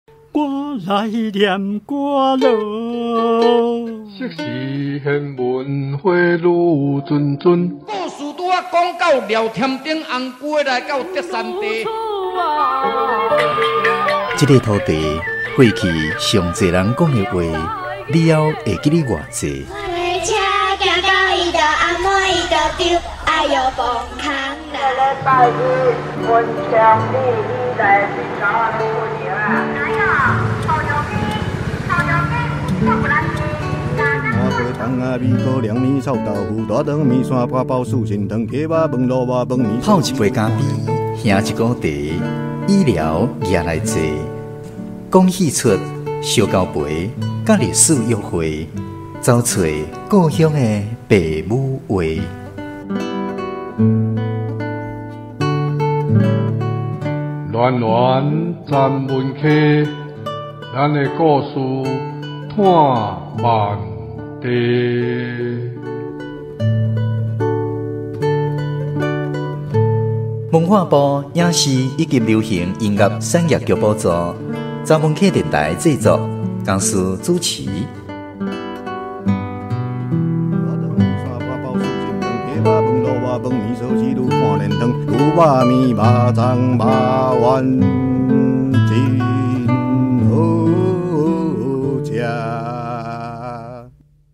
我來念歌囉。昔時玄文花愈谆谆。故事拄仔講到廖添丁紅龜來到德山地。這个土地過去上濟人講的話，了後會記得偌濟？車行到伊就按摩伊就丟，哎喲崩空啦！禮拜一，文昌里你來睡覺啊，你困著啊？泡一杯咖啡，喝一股茶，医疗也来坐，讲戏出烧交陪，佮历史约会，走揣故乡的爸母话。暖暖咱文溪，咱的故事伴万地。文化部影视以及流行音乐产业局补助，查文客电台制作，公司主持。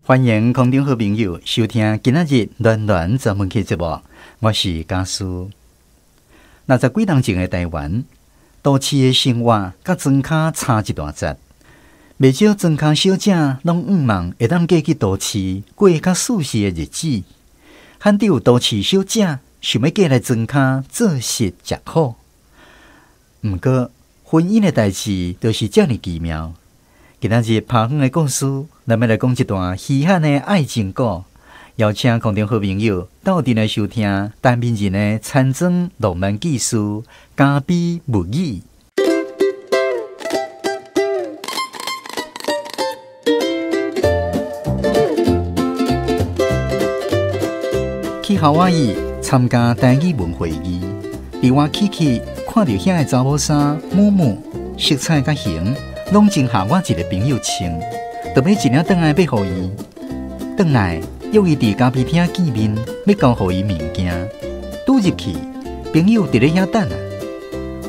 歡迎空中好朋友收聽今仔日暖暖查文客節目，我是家師。60幾年前的台灣，都市的生活佮莊跤差一大截。袂少莊跤小姐攏向望會當過去都市過較舒適的日子。罕得有都市小姐想欲過來莊跤做事食苦。毋過婚姻的代誌就是遮爾奇妙。今仔日拍遠的故事，咱欲來講一段稀罕的愛情故。邀請空中好朋友鬥陣來收聽陳明仁的田莊浪漫記事《咖啡物語》。去夏威夷參加台語文會議，佇外口去看著遐个查某衫母母色彩佮型，攏真合我一个朋友穿，就買一領轉來欲予伊。轉來約伊佇咖啡廳見面，欲交予伊物件。拄入去，朋友佇咧遐等啊，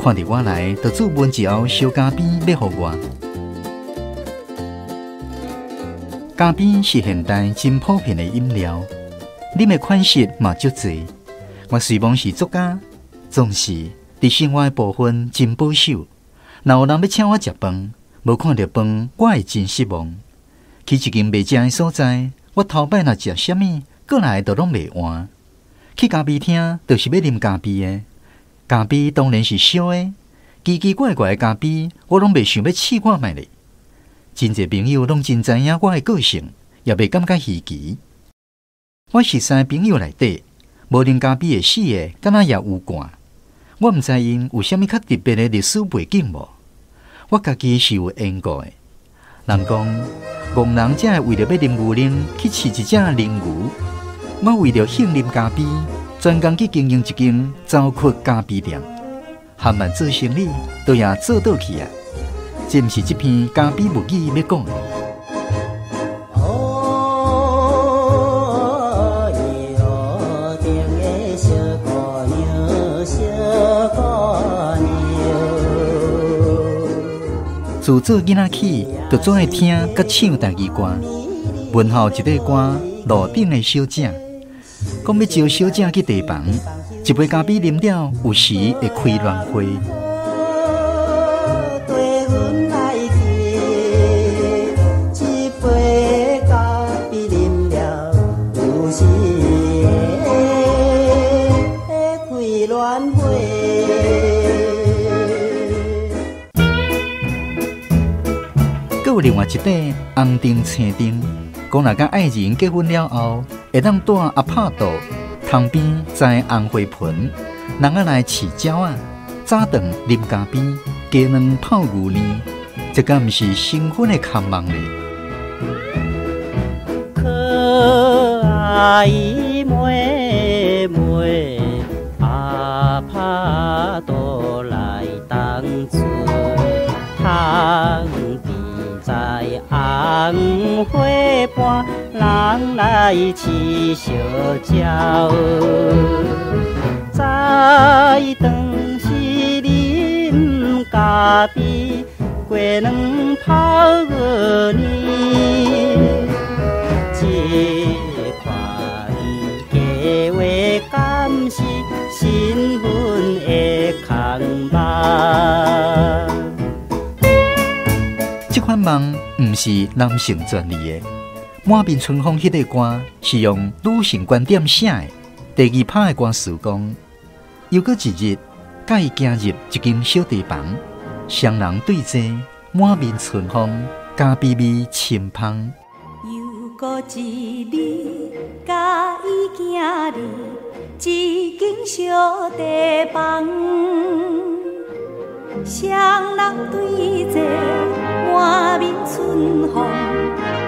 看著我來，就自問一甌燒咖啡欲予我。咖啡是現代真普遍的飲料，啉的款式嘛足濟。我雖罔是作家，總是佇生活的部分真保守。若有人欲請我食飯，無看著飯，我會真失望。去一間袂食的所在，我頭擺若食啥物，過來就攏袂換。去咖啡廳就是欲啉咖啡的，咖啡當然是燒的，奇奇怪怪的咖啡我攏袂想欲試看覓咧。真濟朋友攏真知影我的個性，也袂感覺稀奇。我熟似朋友內底，無啉咖啡會死的，敢若也有半。我毋知𪜶有啥物較特別的歷史背景無？我家己是有緣故的。人講，戇人才會為著欲啉牛奶去飼一隻奶牛。我為著興啉咖啡，專工去經營一間糟粕咖啡店。含萬做生意，都也做倒去啊！這毋是這篇咖啡物語欲講的。自做囡仔起，就總愛聽佮唱台語歌。問候一塊歌，路頂的小姐，講欲招小姐去茶房，一杯咖啡啉了，有時會開亂花。閣有另外一塊紅燈青燈，講若佮愛人結婚了後，會當帶阿帕肚窗邊栽紅花盆，人仔來飼鳥仔，早頓啉咖啡，雞卵泡牛奶，這敢毋是新婚的渴望咧？可愛妹妹，阿帕肚來當厝，窗甜在红花伴，人来饲烧鸟。再当时啉咖啡，过两泡年。这款计划敢是身份的空梦？这款梦毋是男性专利的，《满面春风》彼个歌是用女性观点写的。第二拍的歌词讲：又阁一日，佮伊行入一间小茶房，双人对坐，满面春风，咖啡味清芳。又阁一日，佮伊行入一间小茶房，双人对坐，满面春风，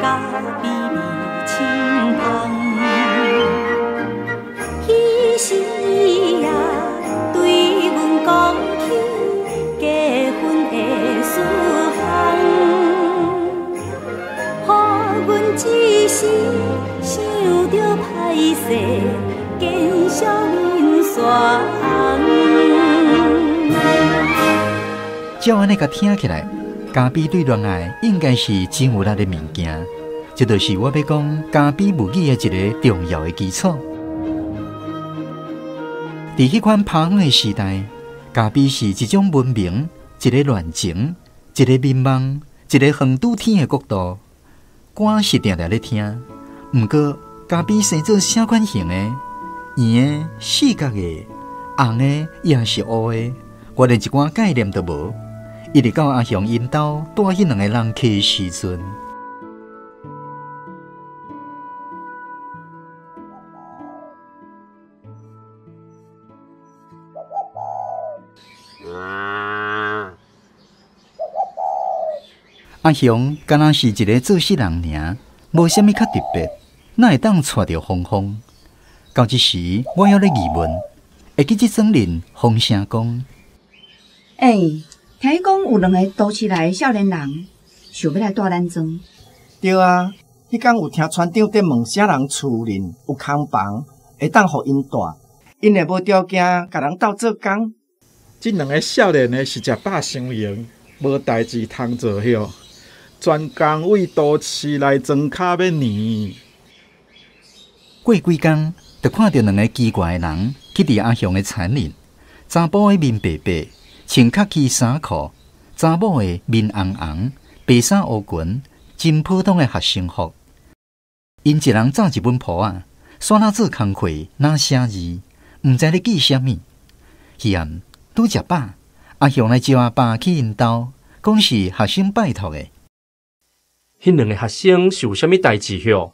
咖啡味清芳。彼时伊也对阮讲起结婚的事项，予阮一时想著歹势，见笑面煞红。照按呢共听起来，咖啡对恋爱应该是真有力的物件，这就是我欲讲咖啡物语的一个重要的基础。伫彼款拍远的时代，咖啡是一种文明，一个恋情，一个眠梦，一个远拄天的国度。歌是定定咧听，毋过咖啡生做啥款型的？圆的、四角的、红的，抑是乌的，我连一寡概念都无。一直到阿雄𪜶兜带彼两个人客的时阵，阿雄敢若是一个做事人尔，无啥物较特别，哪会当带著风风？到这时，我犹咧疑问，会记这阵阵风声讲：欸，听讲有两个都市来的少年人，想欲来蹛咱庄。对啊，彼工有听村长伫问啥人厝内有空房，会当予𪜶蹛，𪜶会无条件共人斗做工。这两个少年的是食饱伤闲，无代志通做许，专工为都市来庄跤欲年。过几工，就看著两个奇怪的人去伫阿雄的田里，查埔的面白白，穿卡其衫裤；查某的面红红，白衫乌裙，真普通的学生服。𪜶一人扎一本簿仔，煞哪做工课，哪写字，毋知咧记啥物。彼暗拄食饱，阿雄来招阿爸去𪜶兜，讲是学生拜托的。彼两个学生是有啥物代志许？𪜶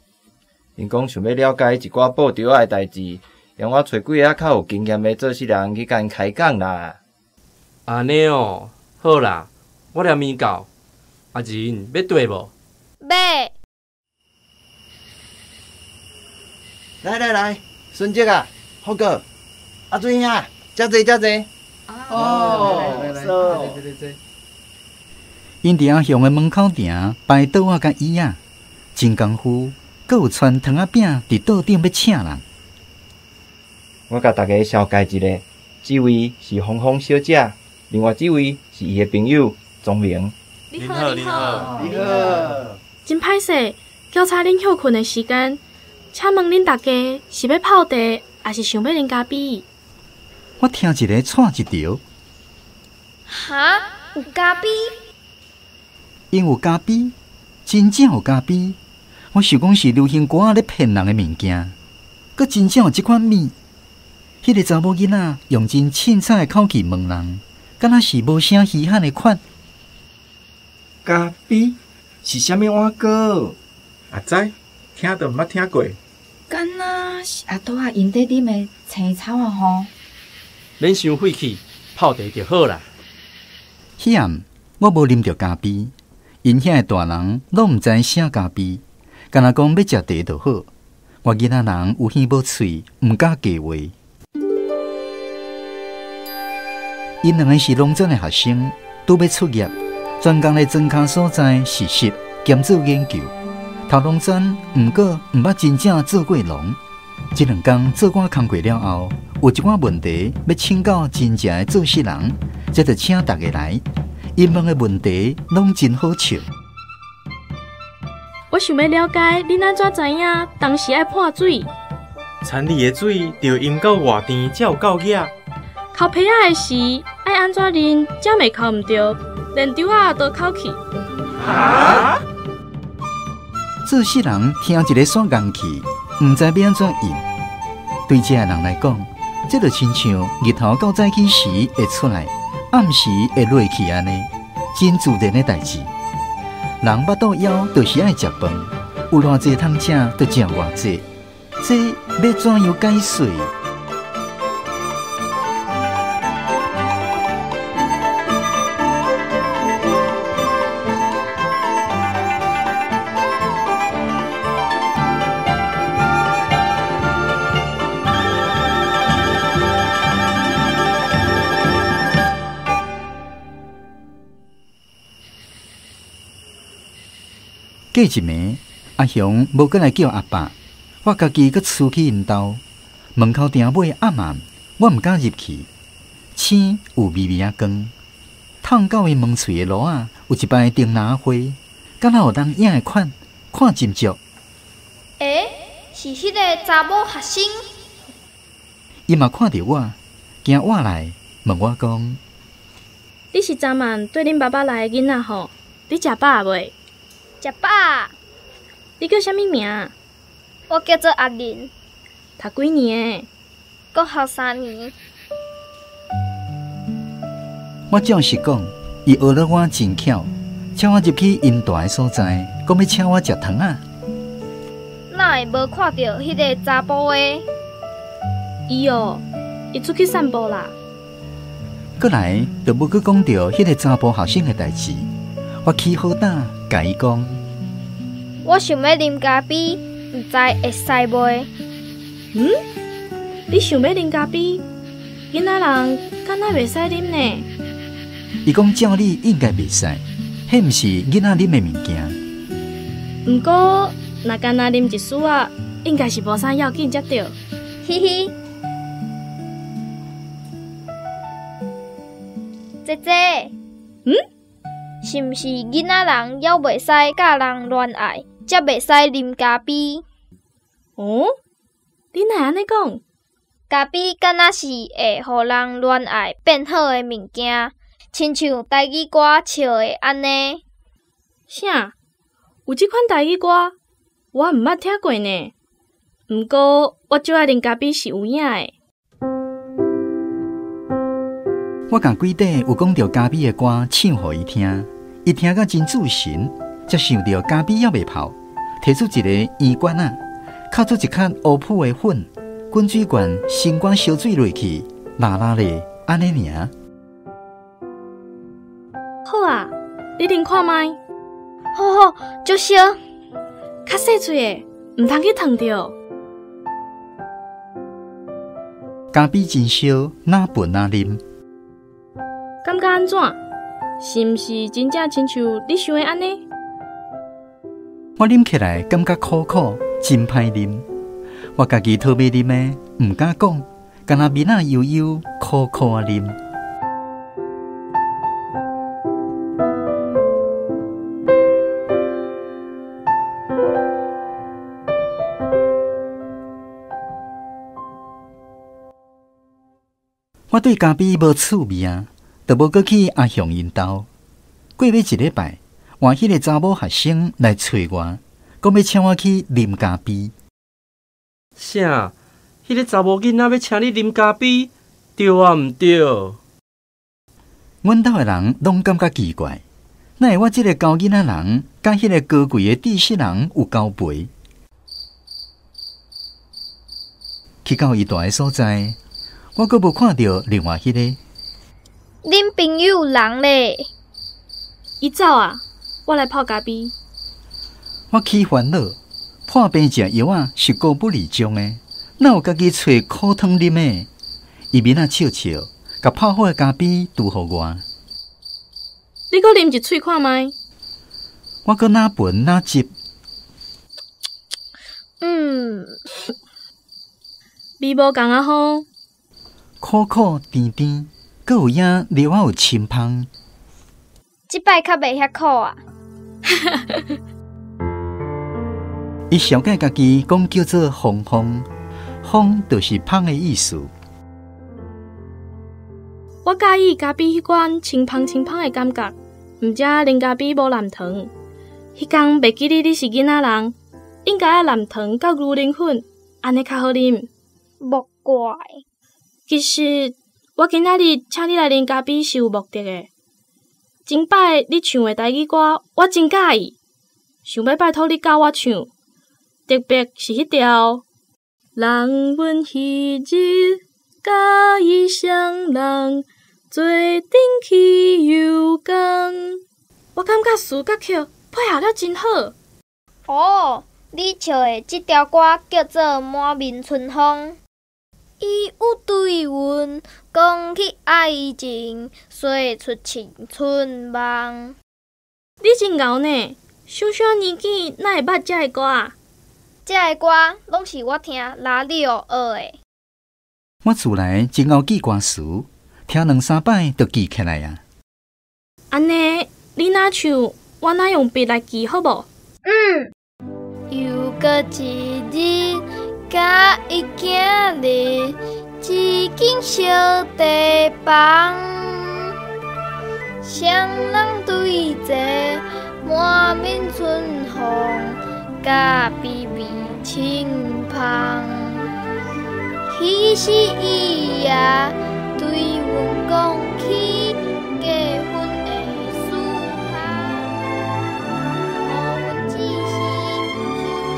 讲想欲了解一寡布条仔的代志，让我揣几个较有经验的做事人去共𪜶开讲啦。按呢哦，好啦，我念物到。阿仁欲缀无？欲。来来来，孙哲啊，福哥，阿水兄，遮坐遮坐。哦，来来来，𪜶伫阿雄的门口埕摆桌仔佮椅仔，真功夫，阁有传糖仔饼伫桌顶欲请人。我共大家绍介一下，这位是芳芳小姐，另外这位是伊的朋友钟明。你好，你好，你好。真歹势，叫吵恁歇睏的时间，请问恁大家是欲泡茶，抑是想欲啉咖啡？我听一个掣一著。哈？有咖啡？𪜶有咖啡，真正有咖啡。我想讲是流行歌仔咧骗人的物件，阁真正有这款物。彼个查某囡仔用真凊彩的口气问人，敢若是无啥稀罕的款。咖啡是啥物碗糕？阿知，听都毋捌听过。敢若是阿拄仔𪜶伫啉的青草仔吼。免伤费气，泡茶就好啦。彼暗我无啉著咖啡，𪜶遐的大人拢毋知啥咖啡，敢若讲欲食茶就好。我囡仔人有耳无喙，毋敢加话。𪜶两个是农庄的学生，拄欲出业，专工咧庄跤所在实习兼做研究。头农专，毋过毋捌真正做过农。这两工做我工课了后，有一寡问题欲请教真正的做事人，这就请大家来。𪜶问的问题拢真好笑。我想欲了解，恁按怎知影当时爱泼水？田里的水著淹到偌甜才有够额。剾皮仔的时，爱按怎啉才袂剾毋著，连稻仔都剾去。哈？做事人听一个煞硬气，毋知欲按怎应。对这个人来讲，这就亲像日头较早起时会出来，暗时会落去按呢，真自然的代志。人腹肚枵就是爱食饭，有偌济通食就食偌济，这欲怎样解释？过一暝，阿雄无阁来叫阿爸，我家己阁出去𪜶兜。门口埕尾暗暗，我毋敢入去。星有微微仔光，透到伊门喙的路仔有一摆灯篮花，敢若有人影的款，看真足。欸，是彼个查某学生？伊嘛看著我，惊我来，问我讲：你是昨晚缀恁爸爸来的囡仔吼？你食饱未？食饱。你叫啥物名？我叫做阿玲。读几年的？国校3年。我照实讲，伊学了我真巧，请我入去𪜶住的所在，讲欲请我食糖仔。哪会无看著彼个查埔的？伊哦，伊出去散步啦。阁来就无阁讲著彼个查埔学生的代志。我起好胆，共伊讲。我想欲啉咖啡，毋知会使袂？嗯？你想欲啉咖啡？囡仔人敢若袂使啉呢？伊讲照理应该袂使，彼毋是囡仔啉的物件。毋过，若干焦啉一丝仔，应该是无啥要紧才对。嘻嘻。姐姐。嗯？是毋是囡仔人犹袂使佮人恋爱，才袂使啉咖啡？哦，你哪会按呢讲？咖啡敢若是会予人恋爱变好的物件，亲像台语歌唱的按呢。啥？有这款台语歌？我毋捌听过呢。毋过我足爱啉咖啡是有影的。我共几底有讲著咖啡的歌唱予伊听，伊听甲真注神，才想著咖啡犹未泡，提出一个圆罐仔，敲出一卡乌普的粉，滚水罐先灌烧水落去，拉拉咧，按呢尔。好啊，你啉看觅。好好，足烧，较细碎的，毋通去烫著。咖啡真烧，哪笨哪啉。感觉按怎？是毋是真正亲像你想的按呢？我啉起来感觉苦苦，真歹啉。我家己讨欲啉的，毋敢讲，干焦面仔悠悠，苦苦仔啉。我对咖啡无趣味啊，就无阁去阿雄𪜶兜。过欲一礼拜，换彼个查某学生来揣我，讲欲请我去啉咖啡。啥？彼个查某囡仔欲请你啉咖啡，对啊毋对？阮兜的人拢感觉奇怪，哪会我这个厚囡仔人，佮彼个高贵的知识人有交陪？去到伊住的所在，我阁无看著另外彼个。恁朋友人咧？伊走啊，我来泡咖啡。我起烦恼，破病食药仔是高不离宗的，哪有家己揣苦汤啉的？伊面仔笑笑，共泡好的咖啡拄予我。你閣啉一喙看覓。我閣哪聞哪接。味無仝啊吼。苦苦甜甜，閣有影料仔有清芳。這擺較袂遐苦啊！伊小解家己講叫做芳芳，芳就是芳的意思。我佮意咖啡彼款清芳清芳的感覺，毋知啉咖啡無含糖。彼工袂記得你是囡仔人，應該愛含糖佮牛奶粉，按呢較好啉。莫怪。其實我今仔日請你來啉咖啡是有目的的。前擺你唱的台語歌，我真佮意，想欲拜託你教我唱，特別是彼條。人阮彼日佮異鄉人做陣去遊港，我感覺詞佮曲配合了真好。哦，你唱的這條歌叫做《滿面春風》。伊有對阮講起愛情，說出青春夢。你真𠢕呢，小小年紀哪會捌這个歌啊？這个歌攏是我聽拉里奧學的。我自來真𠢕記歌詞，聽兩三擺就記起來啊。按呢，你若唱，我若用筆來記好無？嗯。又閣一日，佮伊行入一間小茶房，雙人對坐，滿面春風，咖啡味清芳。彼時伊也對阮講起結婚的事項，予阮只是想著歹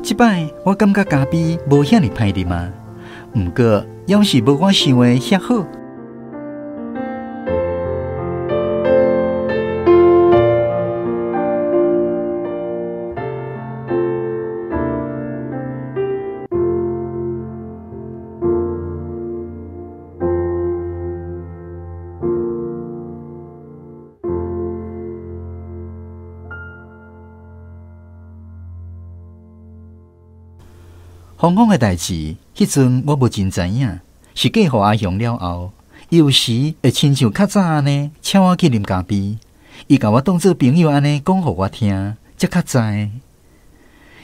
勢。這擺我感覺咖啡無遐爾歹啉啊，毋過猶是無我想的遐好。芳芳的代誌，彼陣我無真知影，是嫁予阿雄了後，伊有時會親像較早按呢，請我去啉咖啡，伊共我當做朋友按呢講予我聽，才較知。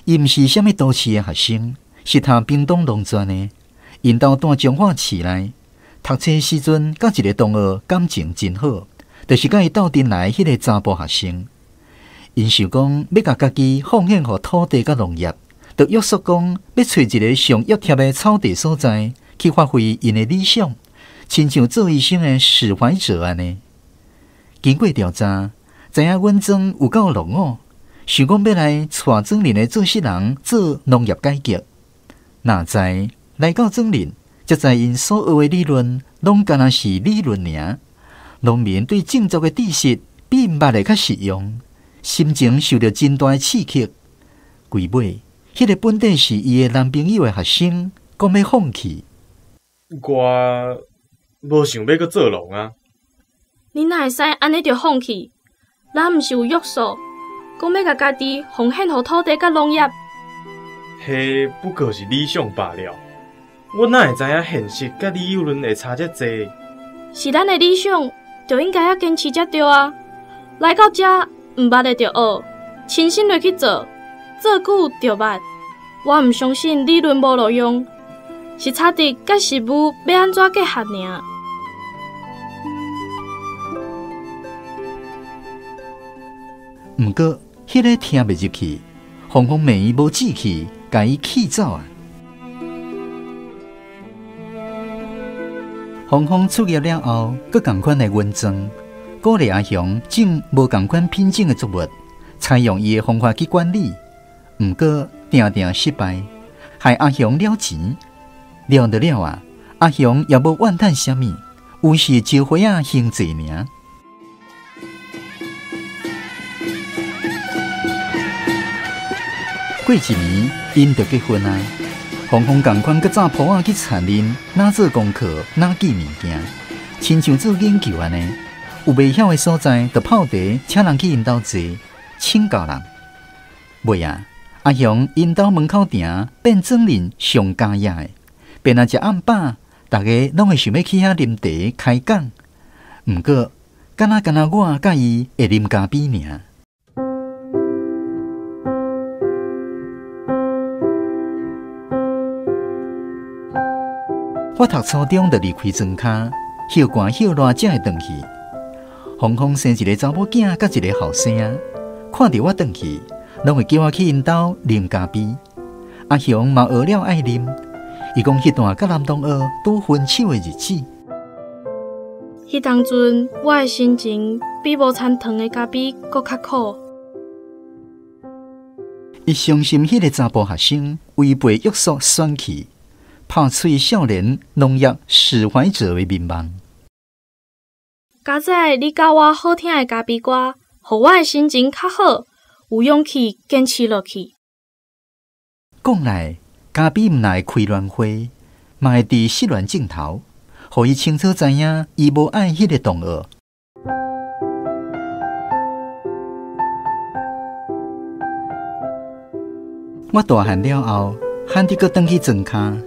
伊毋是啥物都市的學生，是讀屏東農專的，𪜶兜住彰化市內，讀冊時陣，佮一個同學感情真好，就是佮伊鬥陣來彼個查埔學生。𪜶想講欲共家己奉獻予土地佮農業。就約束講，欲揣一个上約貼的草地所在，去發揮𪜶的理想，親像做醫生的史懷哲按呢。經過調查，知影阮莊有夠落伍，想講欲來帶莊林的做事人做農業改革。哪知來到莊林，才知𪜶所學的理論，攏干焦是理論爾。農民對種作的知識比毋捌的較實用，心情受著真大的刺激。規尾，彼个本底是伊的男朋友的學生，講欲放棄。我無想欲閣做農啊！你哪會使按呢就放棄？咱毋是有約束，講欲共家己奉獻予土地佮農業。彼不過是理想罷了。我哪會知影現實佮理論會差遮濟？是咱的理想，就應該愛堅持才對啊！來到遮，毋捌的就學，親身落去做。做久就捌，我毋相信理論無路用，是差佇佮實務欲按怎結合爾。毋過，彼个聽袂入去，芳芳罵伊無志氣，共伊氣走啊！芳芳出業了後，閣仝款來阮莊，鼓勵阿雄種無仝款品種的作物，採用伊的方法去管理。毋過，定定失敗，害阿雄了錢，了就了啊！阿雄也無怨嘆啥物，有時招花仔嫌濟爾。過一年，𪜶就結婚啊。芳芳仝款閣早抱仔去田林，哪做功課，哪記物件，親像做研究按呢。有袂曉的所在，就泡茶，請人去𪜶兜坐，請教人。尾啊，阿雄𪜶兜門口埕變庄人上佳野的，便若食暗飽，逐家攏會想欲去遐啉茶開講。毋過，敢若干焦我佮伊會啉咖啡爾。我讀初中就離開莊跤，歇寒歇熱才會轉去。芳芳生一个查某囝，佮一个後生仔，看著我轉去，攏會叫我去𪜶兜啉咖啡。阿雄嘛學了愛啉，伊講彼段佮男同學拄分手的日子。彼當陣，我的心情比無摻糖的咖啡閣較苦。伊相信彼个查埔學生違背約束選去。拍碎少年農業史懷哲的眠夢。佳哉，你教我好聽的咖啡歌，予我的心情較好，有勇氣堅持落去。講來，咖啡毋但會開戀花，嘛會佇失戀盡頭，予伊清楚知影，伊無愛彼個同學。我大漢了後，罕得閣轉去莊跤。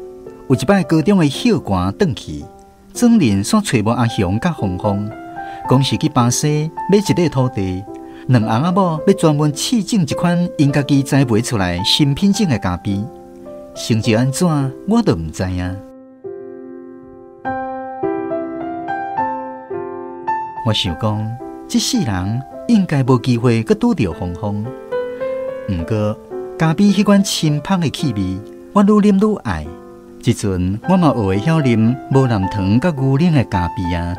有一擺高中的歇寒轉去，莊人煞揣無阿雄佮芳芳，講是去巴西買一塊土地，兩翁仔某欲專門試種一款𪜶家己栽培出來新品種的咖啡，成績按怎我都毋知影。我想講，這世人應該無機會閣拄著芳芳。毋過咖啡彼款清芳的氣味，我愈啉愈愛。這陣我嘛學會曉啉無含糖佮牛奶的咖啡啊！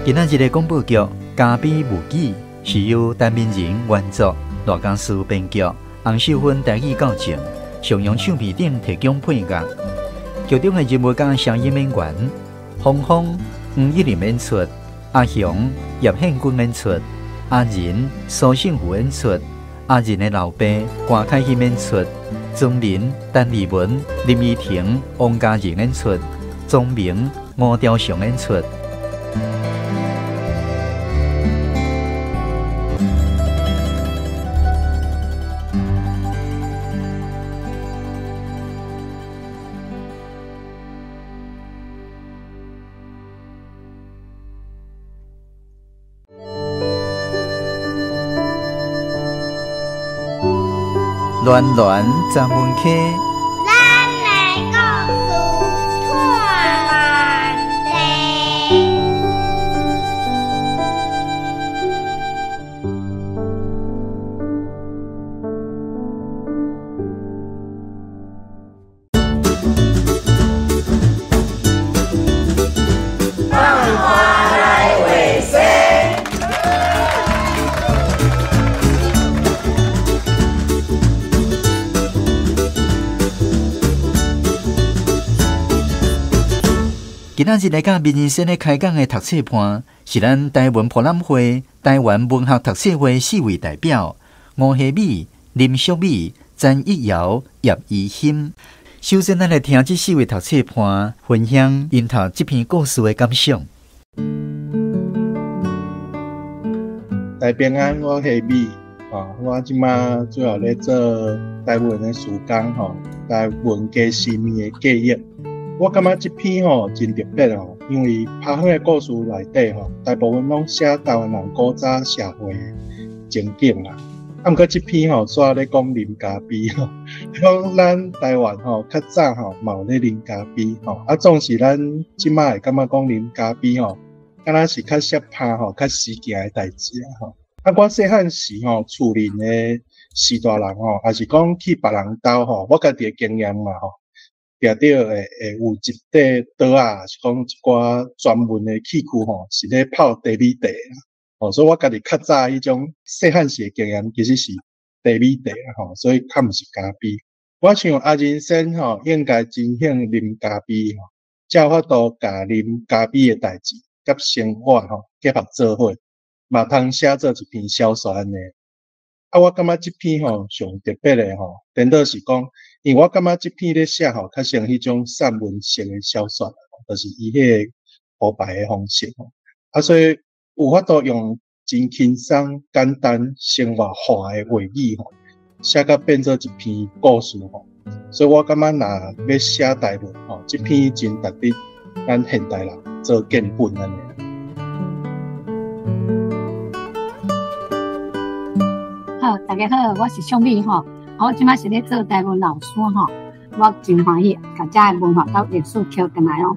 今仔日的廣播劇《咖啡母語》是由陳明仁原作，賴家思編劇，洪秀芬台語教正，上揚唱片頂提供配樂。劇中的人物佮聲音演員：芳芳、黃一玲演出，阿雄、葉憲軍演出，阿仁、蘇勝福演出，阿仁的老爸郭凱欣演出，莊林、陳麗文、林依婷、王嘉仁演出，莊明、吳朝祥演出。暖暖十门溪，咱的故事托万地。放花来画生。今仔日來佮民人生咧開講的讀冊伴，是咱台文博覽會、台灣文學讀冊會四位代表：吳希美、林淑美、陳一瑤、葉怡欣。首先，咱來聽這四位讀冊伴分享𪜶讀這篇故事的感想。大家平安，我希美，我這馬主要咧做台文的事工，吼，台文家生命的記憶。我感覺這篇吼真特別哦，因為拍花的故事內底吼，大部分攏寫台灣人古早社會的情景啦。啊，毋過這篇吼主要咧講啉咖啡吼，講咱台灣吼較早吼嘛有咧啉咖啡吼，啊，總是咱這馬會感覺講啉咖啡吼，敢若是較適拍吼、較時行的代誌啊吼。啊，我細漢時吼，厝裡的序大人吼，也是講去別人兜吼，我家己的經驗嘛吼。定著會有一塊桌仔，是講一寡專門的器具吼，是咧泡茶米茶。吼，所以我家己較早彼種細漢時的經驗，其實是茶米茶吼，所以較毋是咖啡。我想阿仁先吼應該真興啉咖啡吼，才有法度共啉咖啡的代誌佮生活吼結合做伙，嘛通寫做一篇小說按呢。啊，我感覺這篇吼上特別的吼，顛倒是講，因為我感覺這篇咧寫吼，較像彼種散文式的小說，就是伊彼個鋪排的方式吼。啊，所以有法度用真輕鬆、簡單、生活化的話語吼，寫甲變做一篇故事吼。所以我感覺若欲寫台文吼，這篇真值得咱現代人做見本按呢。好，大家好，我是淑美吼，我這擺是咧做台文老師吼，我真歡喜，共遮的文化佮歷史抾轉來哦。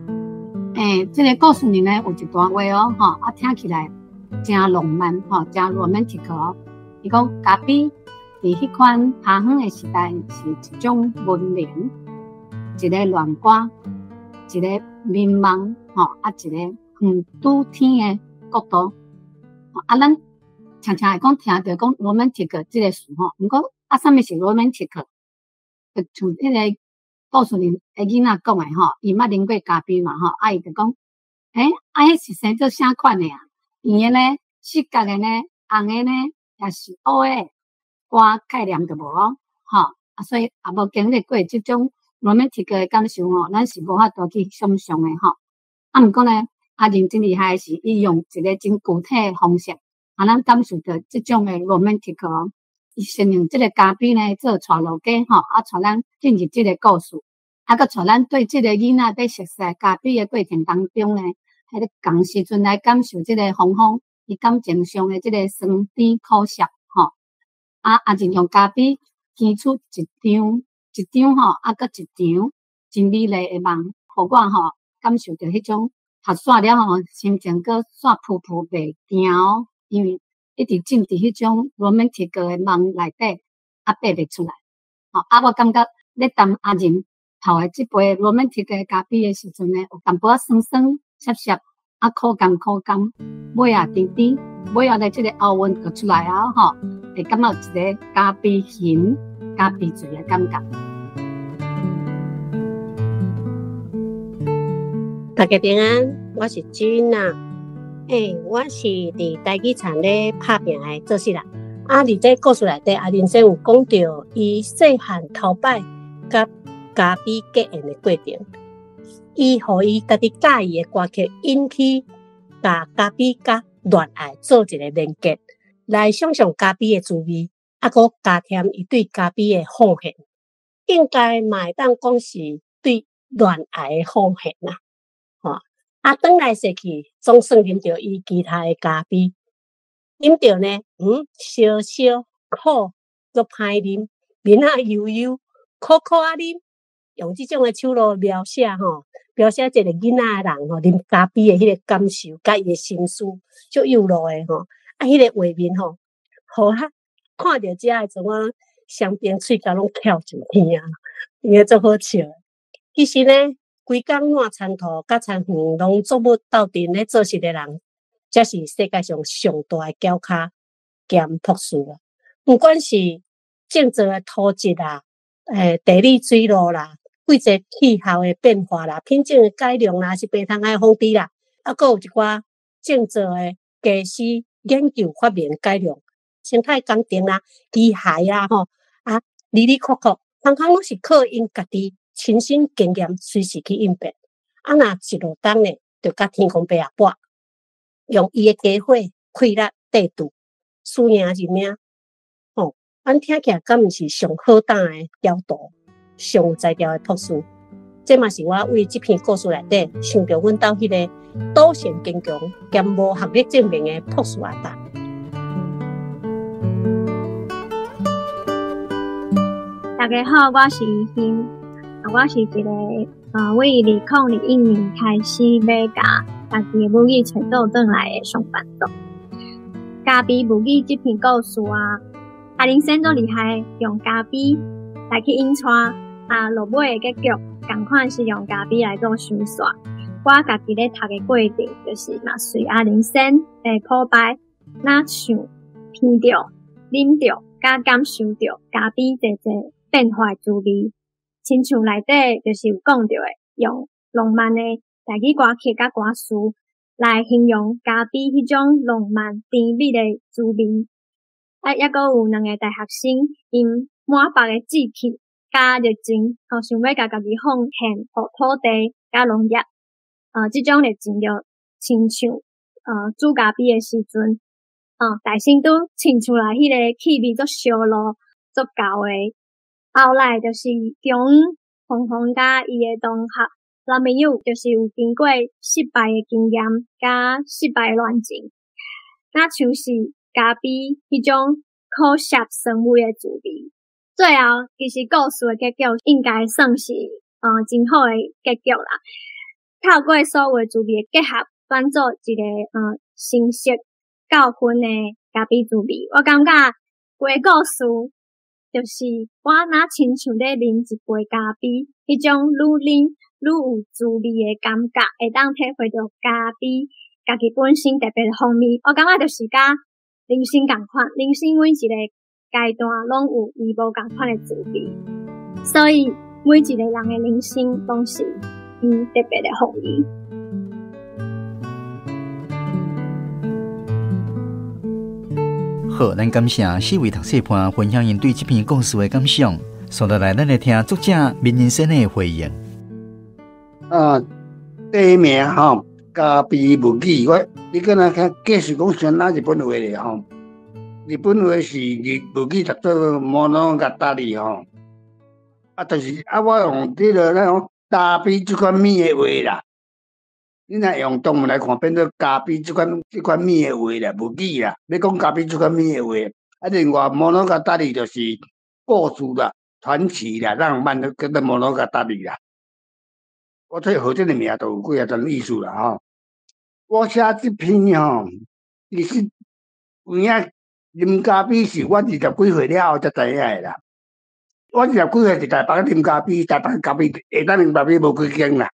這个故事裡呢有一段話哦，吼，啊聽起來真浪漫吼，真 romantic 哦。伊講咖啡佇彼款較遠的時代是一種文明，一个戀歌，一個眠夢，吼，啊一個遠拄天的國度。啊，咱常常會講聽著講 romantic 這个詞吼，毋過啊，啥物是 romantic？就像彼个故事裡的囡仔講的吼，伊捌啉過咖啡嘛吼，啊伊就講，啊彼是生做啥款的啊？圓的呢，四角的呢，紅的呢，抑是烏的？我概念就無哦，吼，啊所以也無經歷過這種 romantic 的感受吼，咱是無法度去想像的吼。啊，毋過呢，阿仁真厲害的是，伊用一個真具體的方式，啊，咱感受著這種的 romantic 哦。伊先用這个咖啡呢做帶路家吼，啊，帶咱進入這个故事，啊，閣帶咱對這个囡仔欲熟悉咖啡的過程當中呢，彼个仝時陣來感受這个芳芳伊感情上的這个酸甜苦澀吼。啊，阿仁用咖啡牵出一場一場吼，啊，閣一場真美麗的夢，予我吼感受著彼種讀煞了吼，心情閣煞浮浮袂定哦，因為一直浸佇彼種 romantic 的夢內底，啊，爬袂出來。吼，啊，我感覺咧談阿仁泡的這杯 romantic 的咖啡的時陣呢，有淡薄仔酸酸澀澀，啊，苦甘苦甘，尾仔甜甜，尾仔咧這个喉韻就出來啊，吼，會感覺有一个咖啡香、咖啡醉的感覺。大家平安，我是君啊。我是佇台語田咧拍拚的做事人。啊，佇這故事內底，阿仁先有講著伊細漢頭擺佮咖啡結緣的過程，伊予伊家己佮意的歌曲引起，共咖啡佮戀愛做一个連結，來想像咖啡的滋味，啊，閣加添伊對咖啡的奉獻，應該嘛會當講是對戀愛的奉獻啦。啊，轉來踅去，總算啉著伊其他的咖啡，啉著呢，燒燒苦，閣歹啉，面仔油油，苦苦仔啉，用這種的手路描寫吼，描寫一個囡仔的人吼，啉咖啡的彼個感受，佮伊的心思，足幼路的吼，啊，彼個畫面吼，予我看著遮的陣，我雙邊喙角攏翹上天啊，因為足好笑。其實呢，規工爛田土佮田園農作物鬥陣咧做事的人，才是世界上上大的繳跤兼博士啊！不管是種植的土質啦，地理水路啦，季節氣候的變化啦，品種的改良啦，是病蟲害防治啦，啊，閣有一寡種植的技師研究發明改良，生態工程啦、機械啦，吼啊，里里扣扣，通通攏是靠𪜶家己親身經驗，隨時去應變。啊，若一落冬呢，就佮天公伯仔搏，用伊的家伙氣力綴度，輸贏認命。吼，按聽起來敢毋是上好膽的刁徒，上有才調的博士？這嘛是我為這篇故事內底想著阮兜彼个賭性堅強兼無學歷證明的博士阿達。大家好，我是怡欣。我是一个，為2021年開始欲共家己的母語揣倒轉來的上班族。咖啡母語這篇故事啊，阿林先足厲害，用咖啡來去引帶，啊，落尾的結局，仝款是用咖啡來做收煞。我家己咧讀的過程，就是嘛隨阿人生的鋪排，若像闻著、啉著、佮感受著咖啡濟濟變化的滋味，親像內底就是有講著的，用浪漫的台語歌曲佮歌詞來形容咖啡彼種浪漫甜蜜的滋味。啊，猶閣有兩个大學生，𪜶滿腹的志氣佮熱情，吼，想欲共家己奉獻予土地佮農業。這種熱情就親像煮咖啡的時陣，大身拄凊出來彼個氣味足燒爐、足厚的。後來就是姜芳芳佮伊的同學男朋友，就是有經過失敗的經驗佮失敗的戀情，若像是咖啡彼種苦澀酸味的滋味。最後，其實故事的結局應該算是真好的結局啦。透過所有的滋味的結合，轉做一個成熟教訓的咖啡滋味。我感覺規個故事就是我若親像咧啉一杯咖啡，彼種愈啉愈有滋味的感覺，會當體會著咖啡家己本身特別的風味。我感覺就是佮人生仝款，人生每一個階段攏有伊無仝款的滋味，所以每一個人的人生攏是伊特別的風味。好，咱感謝四位讀冊伴分享𪜶對這篇故事的感想。接落來，咱來聽作者閔仁先的回應。啊，第一名吼，咖啡物語，我你敢若聽繼續講先拿日本話咧吼？日本話是日物語讀做物語吼。啊，就是啊，我用這個咱講咖啡這款物的話啦。你若用中文來看，變做咖啡這款物的話啦，物語啦。欲講咖啡這款物的話，啊，另外物語就是故事啦、傳奇啦、浪漫，都叫做物語啦。我睇號這个名都有幾仔層意思啦吼。我寫這篇吼，其實有影啉咖啡是我20幾歲了後才知影的啦。我20幾歲佇台北啉咖啡，台北咖啡下當啉咖啡無幾間啦。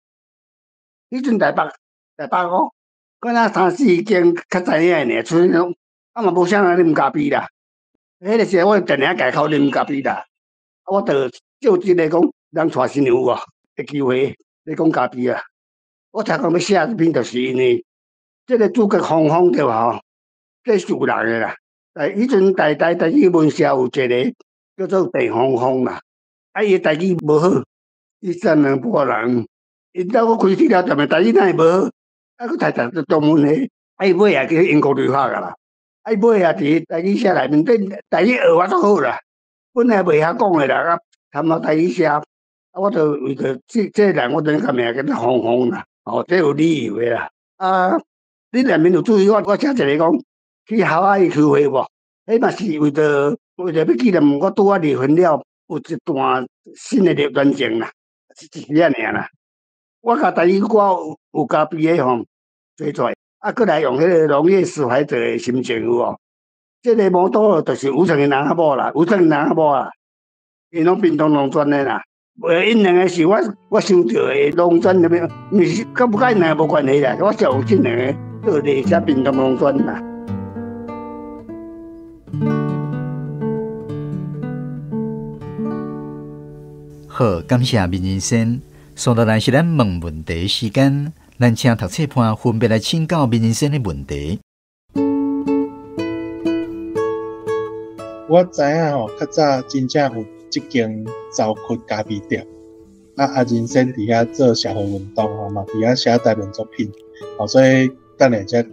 彼陣台北哦，敢若三四間較知影的爾，出去攏啊嘛無啥人啉咖啡啦。彼个時候我定定家口啉咖啡啦，啊我就照這个講，人娶新娘有無的機會咧講咖啡啊。我頭講欲寫這篇，就是因為這个主角芳芳對無吼，這是有人的啦。彼陣台語文社有一个叫做鄭芳芳啦，啊伊的台語無好，伊三兩撥人。𪜶兜我開始了，踮的台語哪會無好？啊，閣讀讀中文的，啊伊尾仔去英國留學啊啦。啊伊尾仔佇台語社內面，台語學啊足好啦。本來袂曉講的啦，啊，含落台語社，啊，我就為著這個人，我就共名叫做芳芳啦。哦，這有理由的啦。啊，你內面有注意我，我寫一個講去夏威夷開會無？彼嘛是為著欲紀念我拄仔離婚了，有一段新的戀情啦，是按呢爾啦。我共台語歌有咖啡的吼做出來，啊，閣來用彼个農業史懷哲的心情有無？這个無多就是吳承恩翁仔某啦，吳承恩翁仔某啦，𪜶攏屏東農專的啦。袂，𪜶兩个是我想著的農專啥物，毋是，佮無佮𪜶兩个無關係啦。我就有這兩个做咧寫屏東農專啦。好，感謝閔仁先。接落來是咱問問題時間，咱請讀冊伴分別來請教閔仁先的問題。我知影吼，較早真正有這間糟窟咖啡店，啊阿仁先佇遐做社會運動吼，嘛佇遐寫台文作品，吼，所以等下才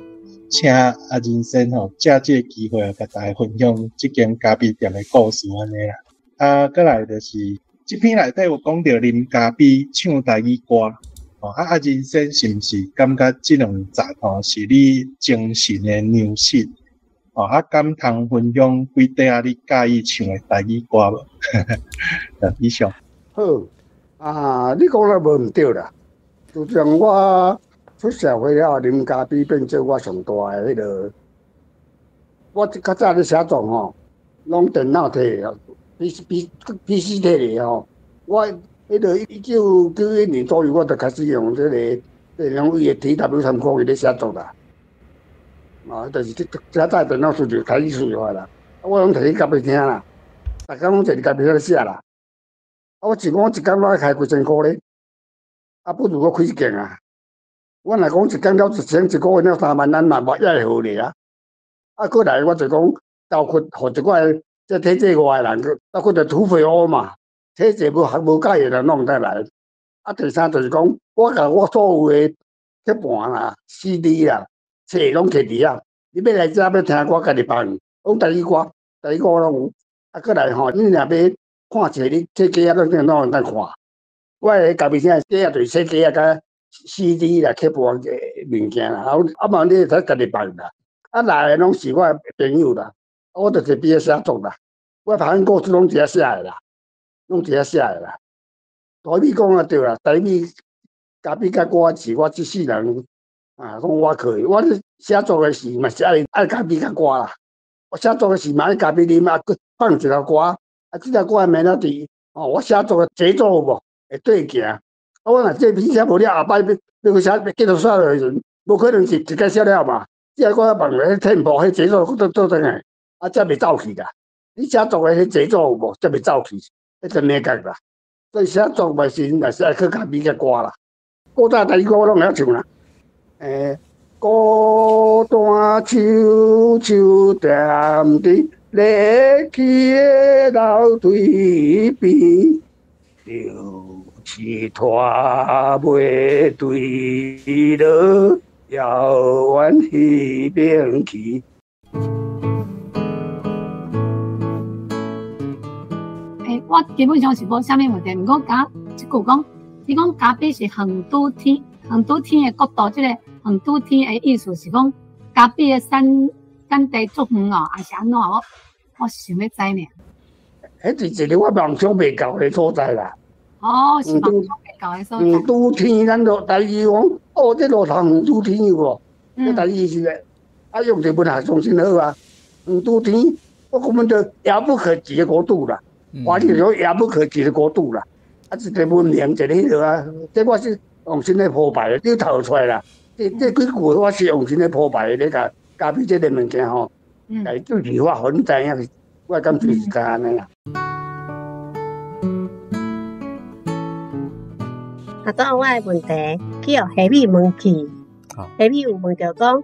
請阿仁先吼，藉這个機會啊，共大家分享這間咖啡店的故事按呢啦。啊，閣來就是。這篇內底有講著啉咖啡唱台語歌，哦，啊阿仁先是毋是感覺這兩節吼是你精神的糧食？哦，啊敢通分享幾塊仔你佮意唱的台語歌無？以上。好，啊，你講得無毋對啦。自從我出社會了後，啉咖啡變做我上大的彼个。我較早咧寫作吼，攏電腦摕的。PC 摕來吼，我彼个1991年左右，我就開始用這个，這兩位的 TW 301咧寫作啦。啊，就是這這台電腦輸就開始輸入啦。我攏提去咖啡廳啦，逐工攏坐佇咖啡廳咧寫啦。啊，我一講一工攏愛開幾千箍咧，啊，不如我開一間啊。我若講一工了一千，一個月了3萬，咱嘛也會好咧啊。啊，過來我就講，包括予一寡這體制外的人，包括就土匪烏嘛，體制無合無佮意的人攏毋使來。啊，第三就是講，我共我所有的碟盤啦、CD 啦、冊攏提佇遐。你欲來遮欲聽歌，家己放，講台語歌，台語歌攏有。啊，過來吼，你若欲看冊，你這機仔攏攏會當看。我的咖啡廳機仔就是洗機仔佮 CD 啦、曲盤的物件啦，啊，啊嘛你會使家己放啦。啊，來的攏是我的朋友啦，我就佇邊仔寫作啦。我拍算故事攏佇遐寫的啦，攏佇遐寫的啦。台語講啊對啦，台語咖啡佮歌是我這世人啊，講我可以，我寫作的時嘛是愛愛咖啡佮歌啦。我寫作的時嘛愛咖啡啉啊，閣放一條歌，啊，這條歌的名字佇哦，我寫作的節奏有無會對行。啊，我若這篇寫無了，後擺欲閣寫繼續寫落去時陣，無可能是一工寫了嘛。這個歌放落彼 tempo，彼節奏閣倒轉來，啊，才袂走去啦。你寫作的彼節奏有無，才袂走去，彼就美感啦。所以寫作嘛是嘛是愛靠咖啡佮歌啦。古早台語歌我攏會曉唱啦。孤單樹樹踮佇熱氣的樓梯邊，就是拖袂對落遙遠彼邊去。欸，我基本上是無啥物問題，毋過敢一句講，你講咖啡是恆都天，恆都天的國度，這個恆都天的意思是講咖啡的產地足遠哦，還是按怎？我想欲知爾。彼是一个我夢想袂到的所在啦。哦，是夢想袂到的所在。遠都天，咱就台語講，哦，這路頭遠都天有無？這台語是咧，啊，用這文學中真好啊。遠都天，我根本就遙不可及的國度啦。華語說遙不可及的國度啦。啊，一個文明，一個彼落啊，這我是用心咧鋪排的，你頭出來啦。這幾句我是用心咧鋪排的，咧共咖啡這個物件吼，來具體化，予恁知影，我感覺是按呢啦。啊，當我的問題去予蝦米問去，蝦米有問著講，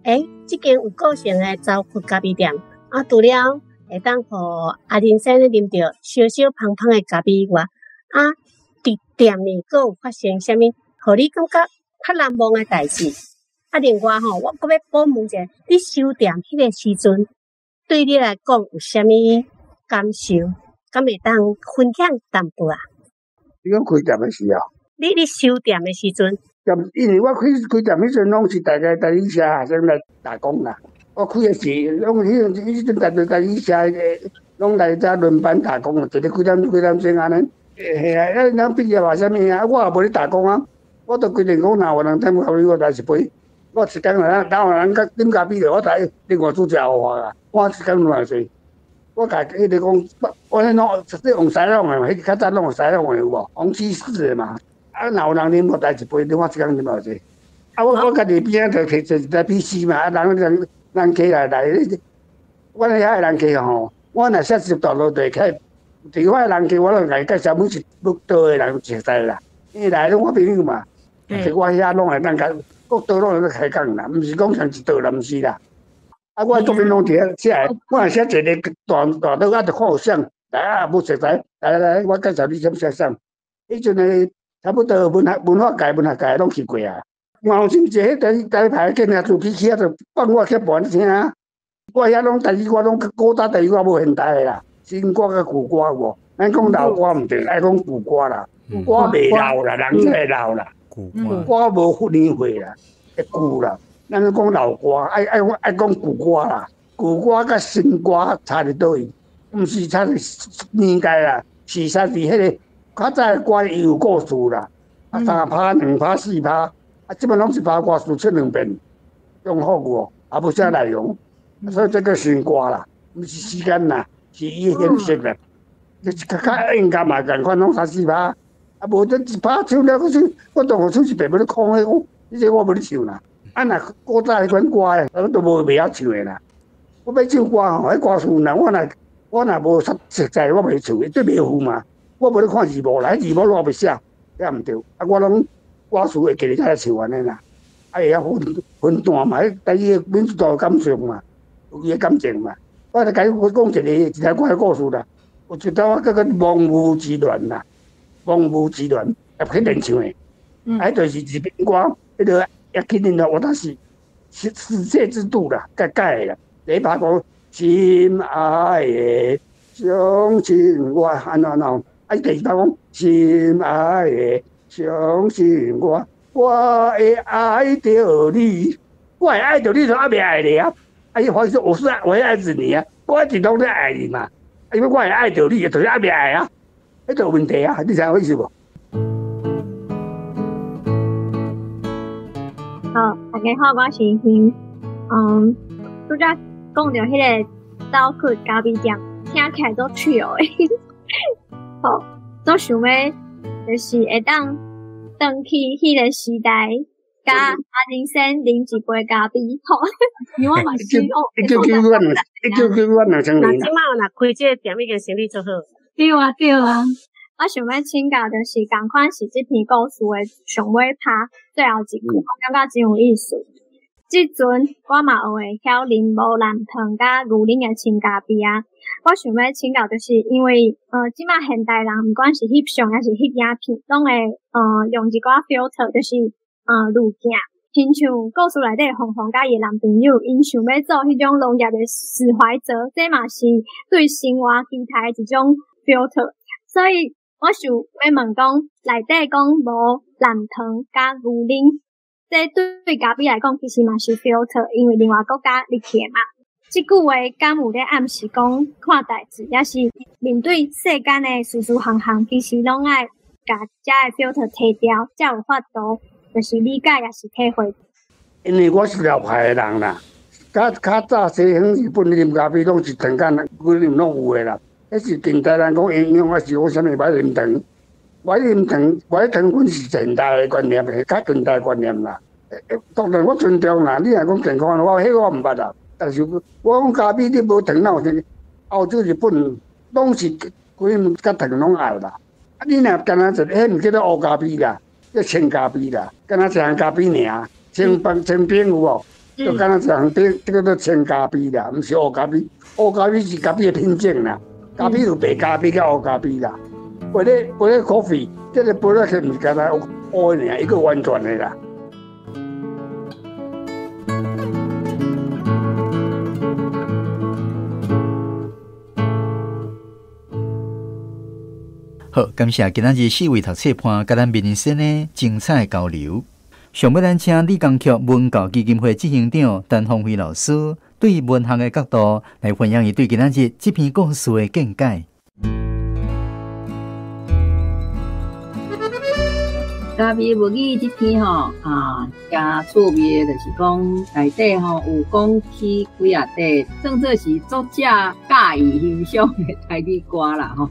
欸，這間有個性的糟粕咖啡店，啊，除了會當予阿林先生啉著燒燒芳芳的咖啡以外，啊，佇店裡閣有發生啥物，予你感覺較難忘的代誌？啊，另外吼，我閣欲補問一下，你收店彼个時陣，對你來講有啥物感受？敢會當分享淡薄仔？你講開店的時候？你收店的時陣？因為我開店彼陣攏是大家台語社學生來打工啦。我開的是攏彼陣大家台語社的，攏來遮輪班打工，一日幾點幾點鐘按呢。嘿啊，啊，咱畢業嘛啥物啊，我也無咧打工啊。我都規定講，若有人點咖啡，我來一杯。我一工若若有人佮啉咖啡，我來另外煮食予我啦。我一工偌濟，我家彼個講，我彼攏實際用西朗的嘛，彼較早攏用西朗的有無？黃騎士的嘛。啊，若有人啉，我來一杯，你我一工啉偌濟。啊，我家己邊仔就提一台 PC 嘛，啊，人客來，阮遐的人客吼，我若寫一段落就會開。佇我的人客，我攏共伊介紹，每一各道的人熟似啦。因為來攏我朋友嘛，是我遐攏會當共各道攏會當開講啦，毋是講像一道啦，毋是啦。啊，我作品攏佇遐寫的，我若寫一個大大道，啊，就看有啥來啊，無熟似，來來來，我介紹你啥啥啥。彼陣的差不多文化界攏去過啊。黃心一彼台牌建設自己起啊，就放我去盤聽啊。我遐攏台語歌，攏古早台語歌無現代的啦。新歌佮舊歌有無？咱講老歌毋對，愛講舊歌啦。歌袂老啦，人才會老啦。舊歌無年歲啦，會舊啦。咱講老歌，愛講舊歌啦。舊歌佮新歌差佇佗位？毋是差佇年代啦，是差佇彼个較早的歌伊有故事啦。啊，3拍、2拍、4拍，啊，這擺攏一拍歌詞出兩遍，重複有無？也無啥內容，所以這叫新歌啦，毋是時間啦。是伊形式啦，較較應該嘛仝款，攏3、4拍，啊，無陣一拍唱了，我唱，我當我唱是白白咧空的，講你這我無咧唱啦。啊，若古早彼款歌的，我都無袂曉唱的啦。我欲唱歌吼，彼歌詞若我若無實在，我袂唱，對袂赴嘛。我無咧看字幕啦，彼字幕我袂寫，寫毋對。啊，我攏歌詞會記得才來唱按呢啦。啊，會曉分分段嘛，彼台語民族有感情嘛，有伊的感情嘛。我來共你講一個一個歌的故事啦。有一道叫做《亡夫之戀》啦，《亡夫之戀》葉啟田唱的，啊，彼就是一篇歌，彼个葉啟田的，我當時世世界之度啦，改改的啦。第一拍講親愛的，相信我，按怎按怎？啊，第二拍講親愛的，相信我，我會愛著你，我會愛著你，就猶未愛你啊！啊，伊發說我是我會愛著你啊，我一直攏咧愛你嘛。因為我會愛著你，就是猶未愛啊，彼就有問題啊，你知影我意思無？好，大家好，我是欣。拄才講著彼個走去咖啡店，聽起來足趣的。好，足想欲就是會當轉去彼個時代，佮阿人生啉一杯咖啡。吼，因為我嘛是哦，1995年，1995 2000年。那這擺若開這個店已經生意足好。對啊，對啊。我想欲請教，就是仝款是這篇故事的上尾拍最後一句，我感覺真有意思。這陣我嘛學會曉啉無藍糖佮牛奶的清咖啡啊。我想欲請教，就是因為這擺現代人毋管是翕相抑是翕影片，攏會用一寡 filter，就是濾鏡。親像故事內底鳳凰佮伊的男朋友，𪜶想欲做彼種農業的史懷哲，這嘛是對生活期待的一種 filter。所以我想欲問講，內底講無藍糖佮牛奶，這對咖啡來講其實嘛是 filter，因為另外國家入去的嘛。這句話敢有咧暗示講看代誌，抑是面對世間的事事項項，其實攏愛共遮的 filter 提掉，才有法度就是理解，抑是體會。因為我是老派的人啦，較較早西方日本啉咖啡攏是糖干，規啉攏有的啦。彼是近代人講營養，還是講啥物無愛啉糖？無愛啉糖，無愛糖分是現代的觀念，較近代觀念啦。當然我尊重啦，你若講健康，我彼個我毋捌啦。但是我講咖啡你無糖哪有啥？澳洲、日本攏是規物佮糖攏愛啦。啊，你若敢若一，彼毋叫做烏咖啡啦，叫清咖啡啦，敢若一項咖啡爾，清冰清冰有無？就敢若一項冰，這個叫清咖啡啦，毋是烏咖啡。烏咖啡是咖啡的品種啦，咖啡有白咖啡佮烏咖啡啦。白咧 coffee，這個白咧毋是敢若烏的爾，一個完全的啦。好，感謝今仔日四位讀冊伴佮咱民生的精彩交流。上尾咱請李江菊文教基金會執行長陳芳輝老師對文學的角度來分享伊對今仔日這篇故事的見解。咖啡物語這篇吼啊，誠趣味的，就是講內底吼有講起幾仔塊，算做是作者佮意欣賞的台語歌啦吼。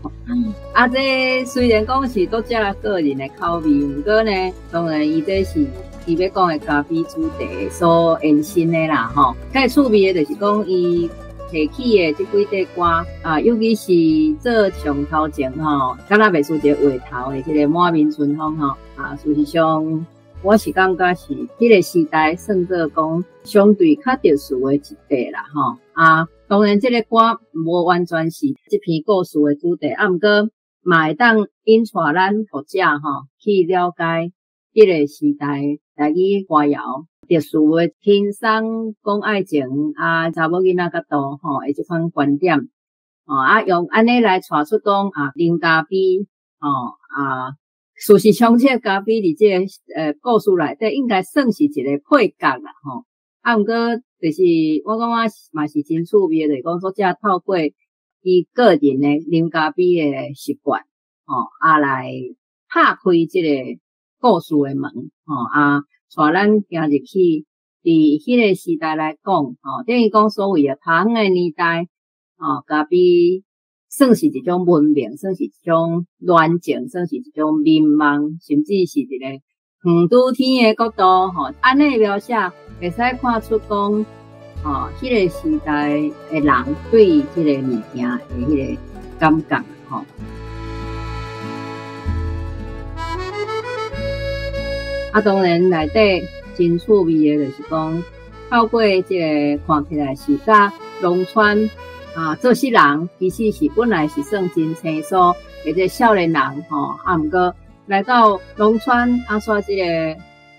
啊，這雖然講是作者個人的口味，毋過呢，當然伊這是伊欲講的咖啡主題所延伸的啦吼。較趣味的就是講伊提起的這幾塊歌啊，尤其是做上頭前吼，敢若袂輸一個話頭的這個滿面春風吼。啊，事實上，我是感覺是彼個時代算做講相對較特殊的一塊啦，吼。啊，當然這個歌無完全是這篇故事的主題，啊，毋過嘛會當引帶咱讀者吼去了解彼個時代台語歌謠特殊的輕鬆講愛情啊，查某囡仔角度吼的這款觀點，吼啊，用按呢來帶出講啊，啉咖啡吼啊。事實上，這個咖啡佇這個故事內底，應該算是一個配角啦，吼。啊，毋過就是我感覺嘛是真趣味的，就是講作者透過伊個人的啉咖啡的習慣，吼，啊來拍開這個故事的門，吼，啊，帶咱行入去佇彼個時代來講，吼，等於講所謂的拍遠的年代，吼，咖啡算是一種文明，算是一種軟情，算是一種迷茫，甚至是一個遠拄天的國度吼。按呢描寫會使看出講，吼，彼個時代的人對這個物件的彼個感覺吼。啊，當然內底真趣味的，就是講透過這個看起來是佮農村啊，做事人其實是本來是算真清楚的這個少年人吼，啊，毋過來到農村啊，煞這個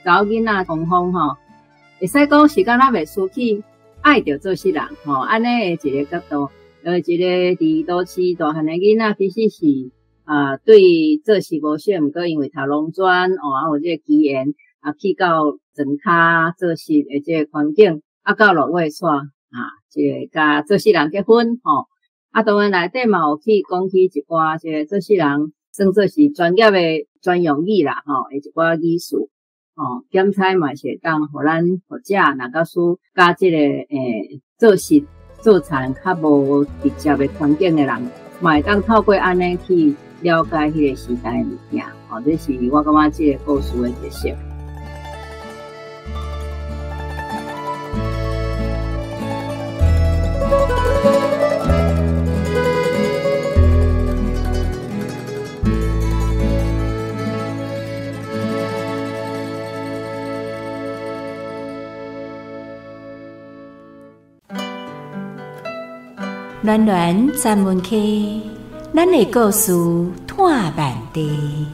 查某囡仔風風吼，會使講是敢若袂輸去愛著做事人吼，按呢的一個角度，一個佇都市大漢的囡仔，其實是啊，對做事無熟，毋過因為讀農專哦，啊有這個機緣啊，去到莊跤做事的這個環境，啊到落尾煞啊，這個佮做事人結婚吼，啊當然內底嘛有去講起一寡這個做事人算做是專業的專用語啦吼，的一寡語詞吼，檢採嘛是會當予咱學者若假使佮這個做事做田較無直接的環境的人，嘛會當透過按呢去了解彼個時代的物件，吼，這是我感覺這個故事的特色。暖暖专门区，咱的故事探万地。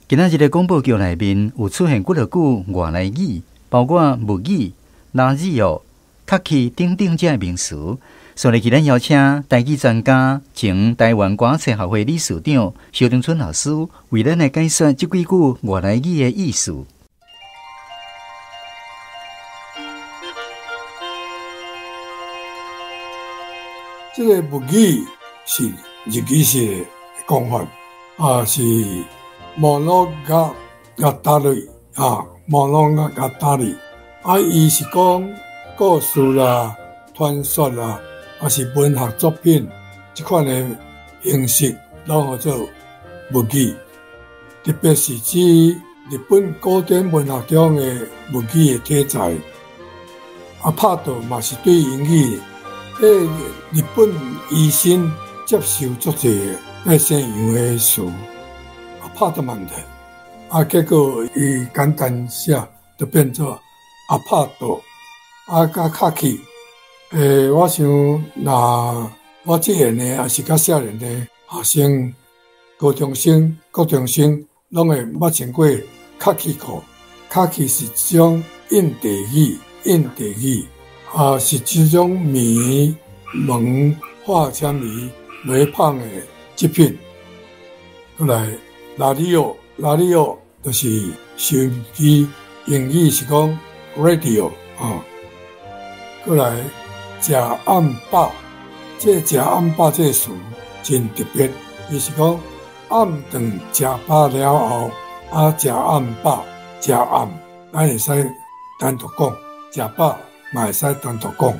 今仔日个广播剧内面有出现几落句外来语，包括物语、拉字哦、卡去等等这名词。所以，咱邀请台语专家、前台湾歌册学会理事长萧长春老师为咱来解说这几句外来语的意思。这个物语是日语式的讲法，啊是モノガガタリ啊，モノガガタリ啊，伊是講故事啦、傳說啦，還是文學作品這款的形式，攏號做物語。特別是指日本古典文學中的物語的體裁。啊，拍倒嘛是對英語。日本醫生接受足濟的西洋的詞，啊，拍都問題，啊，結果伊簡單寫就變做阿拍倒，啊，佮卡去。我想若我這樣的，也是較少年的學生、高中生、國中生，攏會捌穿過卡其褲。卡其是一種印地語，印地語。啊，是這種棉、毛、化纖維來縫的織品。過來，拉里奧，拉里奧就是收音機，英語是講 radio 啊。過來，食暗飽，這食暗飽這個詞真特別，伊是講暗頓食飽了後，啊，食暗飽，食暗，咱會使單獨講食飽。嘛會使單獨講，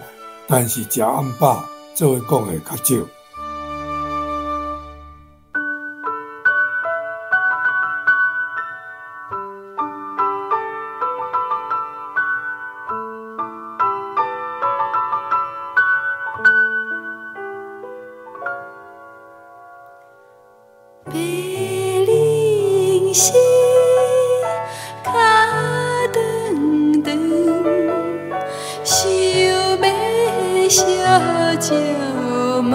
但是食暗飽做伙講的較少。白灵溪脚长长，想欲相借问，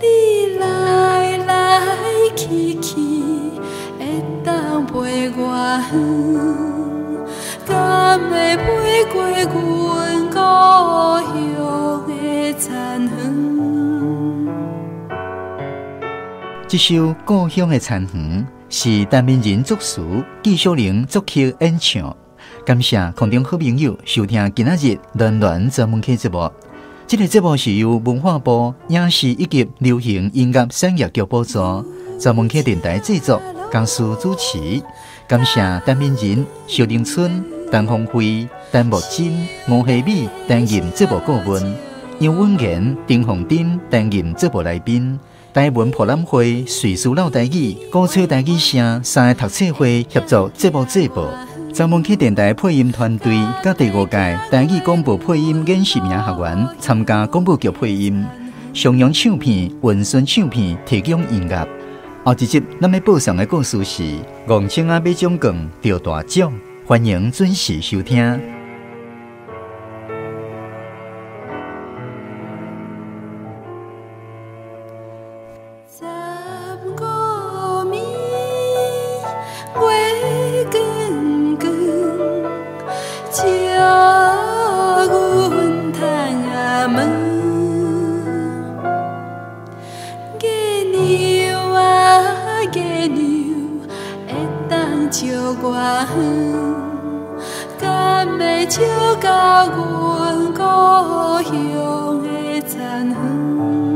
你来来去去，会当飞偌远？敢会飞过阮故乡的田园？这首《故乡的田园》是陈明仁作词，纪晓玲作曲演唱。感谢空中好朋友收听今仔日暖暖专门客节目。这个节目是由文化部影视以及流行音乐产业局补助，专门客电台制作，江苏主持。感谢陈明仁、萧玲春、陈芳辉、陈木珍、吴希美担任节目顾问，杨文言、丁凤珍担任节目来宾。台文博览会、瑞士老台语、鼓吹台语声三个读册会协助节目制播。张文起电台配音团队佮第五届台语广播配音研习营学员参加广播剧配音。上扬唱片、文顺唱片提供音乐。后一集咱欲播送的故事是《戆青仔马奖冠得大奖》，欢迎准时收听。十五暝月光光，照阮窗仔门。月娘啊月娘，会当照偌远？敢会照到阮故乡的田园？